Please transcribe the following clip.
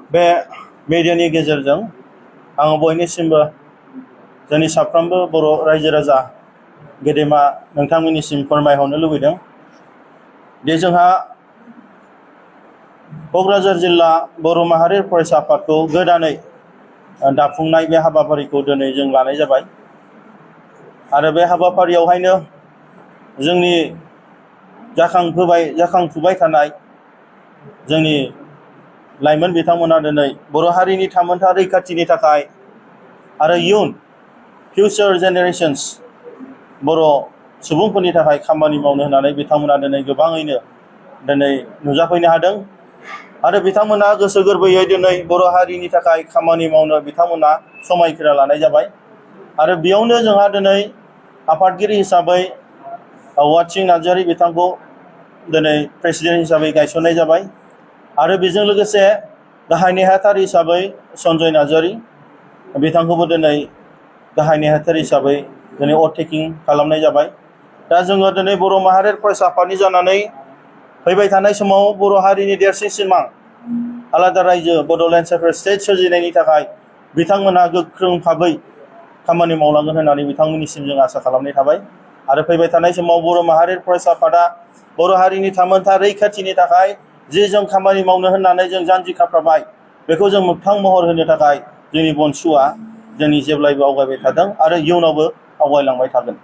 बे मेडियानि गेजेरजों आं बयनिसिमबो जोंनि साफ्रोमबो बर' रायजो राजा गेदेमा नोंथांमोननिसिम फोरमायहरनो लुबैदों दि जोंहा क'क्राझार जिल्ला बर' माहारि फरायसा आफादखौ गोदानै दाफुंनाय बे हाबाफारिखौ दिनै जों लानाय जाबाय आरो बे हाबाफारियावहायनो जोंनि जाखांफुबाय थानाय जोंनि लाइमोन बिथांमोना दिनै बर' हारिनि थामोनथा रैखाथिनि थाखाय आरो इयुन फिउचार जेनेरेशन्स बर' सुबुंफोरनि थाखाय खामानि मावनो होननानै बिथांमोना दिनै गोबाङैनो दिनै नुजाफैनो हादों आरो बिथांमोना गोसो गोरबोयै दिनै बर' हारिनि थाखाय खामानि मावनो बिथांमोना समायखिरा लानाय जाबाय आरो बेयावनो जोंहा दिनै आफादगिरि हिसाबै वाटसिं नार्जारी बिथांखौ दिनै प्रेसिडेन्ट हिसाबै गायसननाय जाबाय आरो बेजों लोगोसे गाहाय नेहाथारि हिसाबै सन्जय नार्जारी बिथांखौबो दिनै गाहाय नेहाथारि हिसाबै दिनै अभारटेकिं खालामनाय जाबाय। दा जोङो दिनै बर' माहारि फरायसा आफादनि जानानै फैबाय थानाय समाव बर' हारिनि देरसिन सिमां आलादा रायजो बड'लेण्ड सेपारेट स्टेट सोरजिनायनि थाखाय बिथांमोनहा गोख्रों भाबै खामानि मावलांगोन होननानै बिथांमोननिसिम जों आसा खालामनाय थाबाय आरो फैबाय थानाय समाव बर' माहारि फरायसा आफादा बर' हारिनि थामोनथा रैखाथिनि थाखाय जे जों खामानि मावनो होननानै जों जानजि खाफ्राबाय बेखौ जों मोगथां महर होनो थाखाय जोंनि BoNSUआ जोंनि जेब्लायबो आवगायबाय थादों आरो इयुनावबो आवगायलांबाय थागोन।